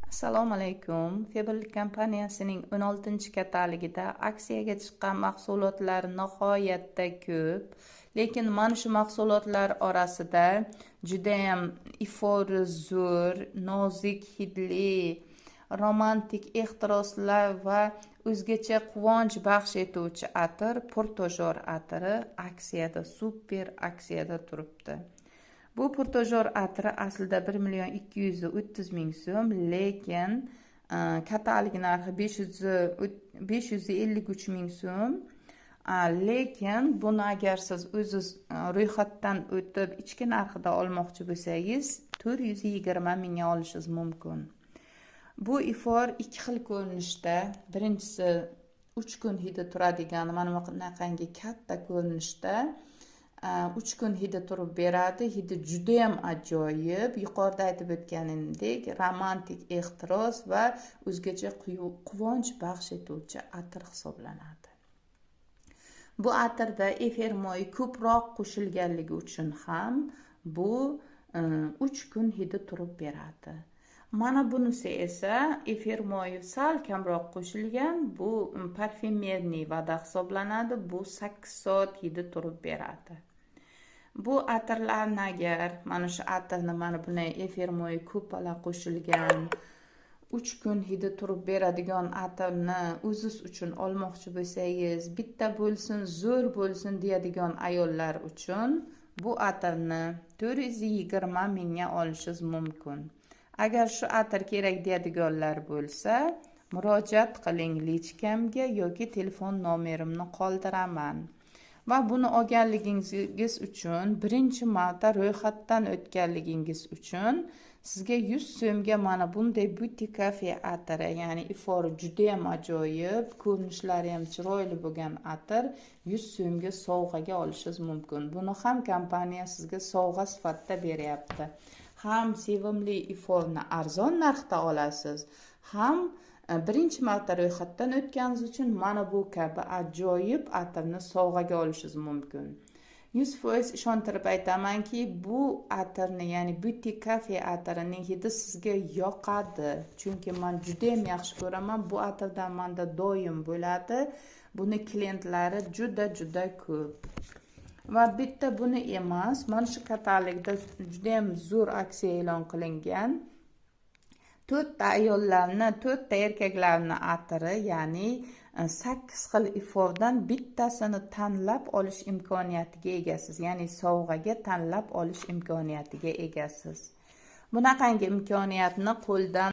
Assalomu alaykum. Faberlic kompaniyasining 16-katalogida aksiyaga chiqqan mahsulotlar nihoyatda ko'p. Lekin mana shu mahsulotlar orasida judayam ifori zo'r, nozik hidli, romantik ehtiroslar va o'zgacha quvonch baxsh etuvchi atir Pour Toujours atiri aksiyada, super aksiyada turibdi. Bu Pour Toujours atiri aslida 1 million 230 ming so'm, lekin katalog narxi 553 ming so'm. Lekin buni agar siz o'ziz ro'yxatdan o'tib ichki narxida olmoqchi bo'lsangiz, 420 mingga olishingiz mumkin. Bu ifor ikki xil ko'rinishda. Birinchisi 3 kun hidi turadigan mana bunaqangi katta ko'rinishda 3 kun hidi turib beradi. Hidi juda ham ajoyib. Yuqorida aytib o'tganimdek, romantik ehtiros va o'zgacha quvonch baxsh etuvchi atir hisoblanadi. Bu atirda efir moyi ko'proq qo'shilganligi uchun ham bu 3 kun hidi turib beradi. Mana bunisi esa efir moyi sal kamroq qo'shilgan, bu парфюмерный вода hisoblanadi. Bu 8 soat hidi turib beradi. Bu atirlarni agar mana shu atirni, mana bunday efir moyi ko'pala qo'shilgan, 3 kun hidi turib beradigan atirni o'ziz uchun olmoqchi bo'lsangiz, bitta bo'lsin, zo'r bo'lsin deyadigan ayollar uchun bu atirni 420 mingga olishingiz mumkin. Agar shu atir kerak deyadiganlar bo'lsa, murojaat qiling личка mga yoki telefon nomerimni qoldiraman. Va buni olganligingiz uchun, birinchi marta ro'yxatdan o'tganligingiz uchun sizga 100 so'mga mana bunday Beauty Cafe atiri, ya'ni ifori juda ham ajoyib, ko'rinishlari ham chiroyli bo'lgan atir 100 so'mga sovg'aga olishingiz mumkin. Buni ham kompaniya sizga sovg'a sifatida beryapti. Ham sevimli iforni arzon narxda olasiz, ham birinchi marta ro'yxatdan o'tganingiz uchun mana bu kabi ajoyib atirni sovg'aga olishingiz mumkin. 100% ishontirib aytamanki, bu atirni, ya'ni Beauty Cafe atirining hidi sizga yoqadi. Chunki men juda ham yaxshi ko'raman. Bu atirdan menda doim bo'ladi. Buni klientlari juda-juda ko'p. Va bitta buni emas, mana shu katalogda juda ham zo'r aksiya e'lon qilingan. 4 ta ayollarni, 4 ta erkaklarni atiri, ya'ni 8 xil ifordan bittasini tanlab olish imkoniyatiga egasiz. Ya'ni sovg'aga tanlab olish imkoniyatiga egasiz. Bunaqangi imkoniyatni qo'ldan